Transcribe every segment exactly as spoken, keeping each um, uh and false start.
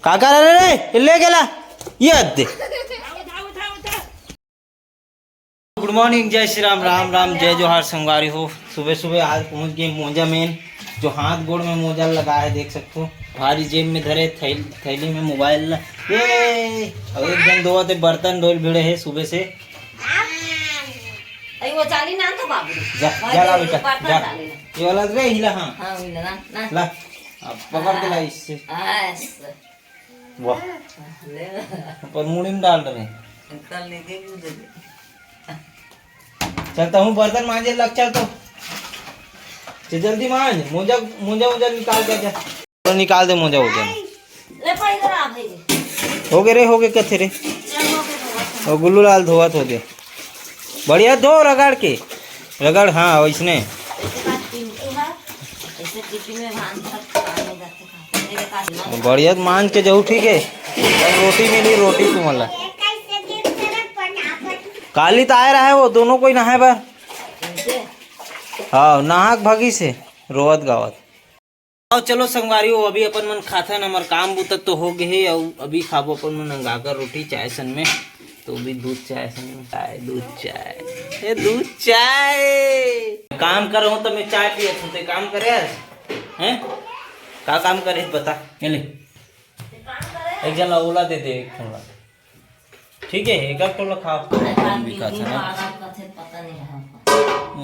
का कर रे, ले गेला ये दे। गुड मॉर्निंग, जय श्री राम, राम राम, जय जोहार संगवारी हो। सुबह सुबह आज पहुंच गए मोजा में, जो हाथ गोड़ में मोजा लगा है, देख सकते हो। भारी जेब में धरे, थैल-, थैली में मोबाइल ल-, ये अब एक जन धोवत हे, बर्तन धोइल भिड़े है सुबह से। अरे वो चाली ना तो बाबू। जा, जा ला बेटा, जा। ये वाला रे, हिला, हाँ। हाँ, हिला ना, ना। ला, अब पकड़ के ला इससे। बस। वाह। ले। पर मुड़ी में डाल रहे हैं। कल नहीं दे, मुझे दे। चल, तो हूँ बर्तन मांजे लग, चल तो। चल, जल्दी मांज, मोजा, मोजा, मोजा निकाल के जा। तो निकाल दे मोजा, मोजा। ले, पा इधर आ भाई। हो गए रे, हो गए, कथे रे। चल, हो गए, हो गए। वो गुल्लू लाल धोवत हो दे। बढ़िया धो, रगड़ के। रगड़, हाँ, वैसने। ऐसे बात टिंकू है, ऐसे टिफिन में भान भर के पानी जाते खाते। मेरे पास बढ़िया मान के जाऊ, ठीक है। अब रोटी मिली, रोटी तुम्हारा। काली तो आए रहा है वो दोनों कोई नहाए बर। हाँ, नहाक भागी से रोवत गावत। आओ चलो संगवारी हो, अभी अपन मन खाथन, हमर काम बुता तो हो गए हे, अउ अभी खाबो अपन मन अंगाकर रोटी चाय सन में। तो भी दूध चाय सन में, चाय, दूध चाय, ए दूध चाय। काम कर रहा हूँ तो मैं चाय पियत हूँ, ते काम करे आज? हैं? का काम करे बता। ये ले, एक जन ला ओला दे दे, एक ठन ला। ठीक है, एक आध टोला खाओ। अरे, बाप रे, भी खाते हैं। बाप रे, कथे पता नहीं रहा।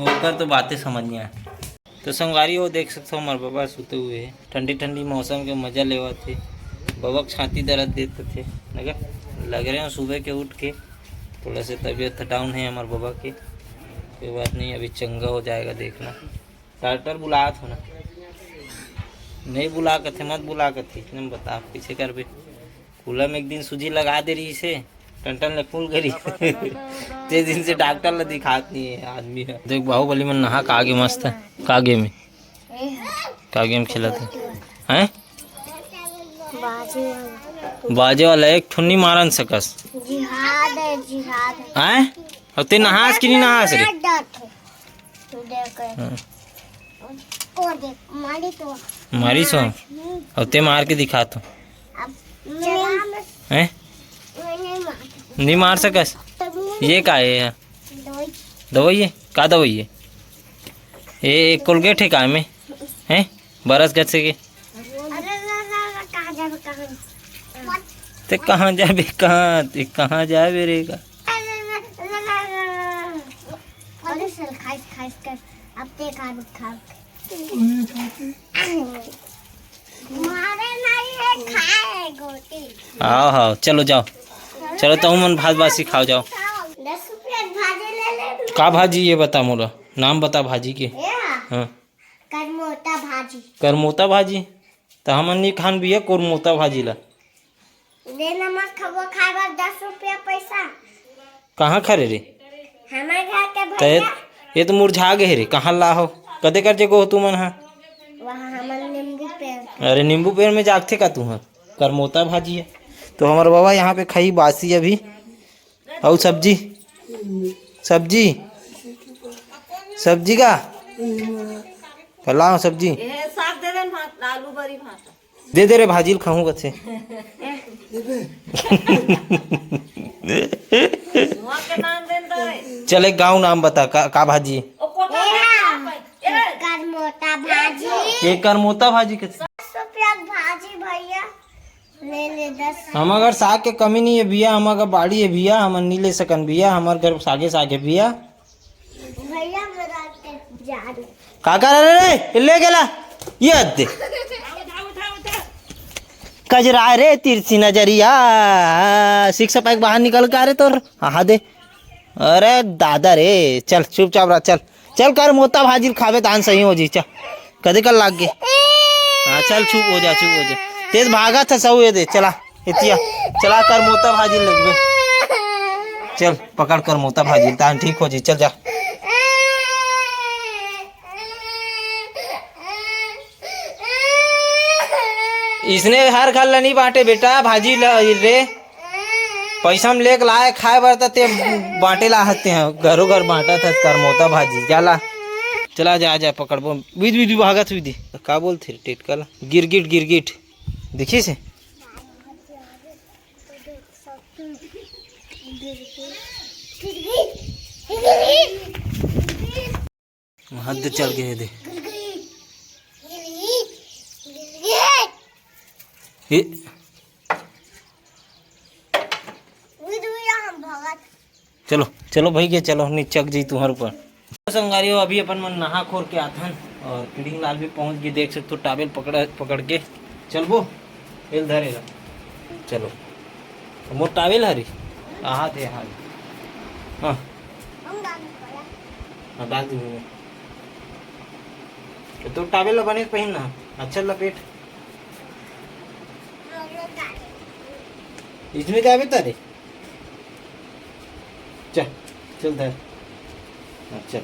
ओकर तो बातें समझ नहीं आए। तो संगवारी हो देख सकते हो, हमारे बाबा सुते हुए हैं, ठंडी ठंडी मौसम के मजा लेवत थे। बाबा के छाती दर्द देते थे, लगे लग रहे हो सुबह के उठ के। थोड़ा सा तबीयत डाउन है हमारे बाबा के, कोई बात नहीं, अभी चंगा हो जाएगा, देखना। डॉक्टर बुलात हो ना, नहीं बुला कथे, मत बुला कथे, इतने में बता कैसे करबे। कूला में एक दिन सूजी लगा दे रही से, टन टन ले फूल गरी। ते दिन से डॉक्टर ला दिखात नहीं है आदमी ह। देख बाहुबली मन नहा का आगे मस्त है, का गेम है, का गेम खेलत है, हैं? बाजे वाला। बाजे वाला एक ठुन्नी मारन सकस। जिहाद है, जिहाद है। हैं? अब ते नहास कि नहीं नहास रे? मार डांट। तू देख। हाँ। ओ देख, मारी तो। मारी सो? हम्म। अब ते मार के दिखा तो। अब मैं, हैं? मैं नहीं मार सकता। नहीं मार सकस? तब नहीं। ये का है? दवाई। दवाई है? का दवाई है? ये कोलगेट है का में? हैं? बरस गच के? अरे ला, ला, ला, कहाँ जाबे, कहाँ? ते कहाँ जाबे, कहाँ? ते कहाँ जाबे रे का? अरे ला, ला, ला, ला, ला। अरे चल, खाइस, खाइस कर। अब ते खा, खा। मारे नहीं है, खाए गोटी। आओ, हाँ, चलो जाओ। चलो, तुम मन भात बासी खाओ, जाओ। दस रुपया भाजी ले ले। का भाजी ये बता मोला, नाम बता भाजी के। ये? हाँ। करमोता भाजी। करमोता भाजी? त हमन नी खान भैया करमोता भाजी ला। दे ना मत खबो खाए बर दस रुपया पैसा। कहाँ खरे रे? हमारे घर के त ये, भैया। ये तो मुरझा गए रे, कहाँ ला हो? कदे कर जेगो हो तुमन हा? वहाँ हमन नींबू पेड़। अरे नींबू पेड़ में जागथे का तू हा? करमोता भाजी है। तो हमारे बाबा यहाँ पे खाई बासी अभी। अउ सब्जी, सब्जी, सब्जी का? लाओ सब्जी। ये साग दे दे भात, आलू बरी भात। दे दे रे, भाजी ल खाहूं कथे। वहाँ के नाम दे दे रे। चल, एक गांव नाम बता, का, का भाजी? ओ कोटा भात। ए। करमोता भाजी। ये करमोता भाजी कथे? दस रुपया भाजी भैया। ले ले दस। हमर घर साग के कमी नहीं है भैया, हमर घर बाड़ी है भैया, हमन नहीं ले सकन भैया, हमर घर सागे साग है भैया। भैया मेरा के जा रहे। का कर रे रे? ले गेला। ये दे। कजरा रे तिरछी नजरिया। सिक्स पैक बाहर निकल के आ रे तोर। हाँ दे। अरे दादा रे, चल चुपचाप रह, चल। चल करमोता भाजी ल खाबे तान सही हो जी, चल। कदे कर लाग गे? हाँ, चल चुप हो जा, चुप हो जा। तेज भागा था सौ ये दे, चला। इतिया, चला करमोता भाजी ल लेगबे। चल, पकड़ करमोता भाजी ल, तान ठीक हो जी, चल जा। इसने हर घर ल नहीं बांटे बेटा, भाजी ल रे। पैसा में लेके लाए खाए बर त ते बांटे ला हते हैं, घरों घर बांटत है करमोता भाजी। जा ला, चला जा, जा पकड़बो। विधि, विधि भागत विधि। का बोलथे रे टेटका ला? गिरगिट, गिरगिट। देखिस हे? हद चल गे हे दे। ए, चलो, चलो भई के, चलो, निचक जई तुंहर ऊपर। तो संगवारी हो, अभी अपन मन नहा खोर के आथन और किडिंग लाल भी पहुंच गे। देख सकथो, towel पकड़, पकड़ के चलबो। एल धरे ला, चलो। मोर towel हरे, आहा थे, आहा थे। हाँ, हाँ, डाल दूंगी मैं। तो towel ला बने पहिन ना, अच्छा लपेट। इसमें जाबे तारे। चल, चल धर। हाँ, चल।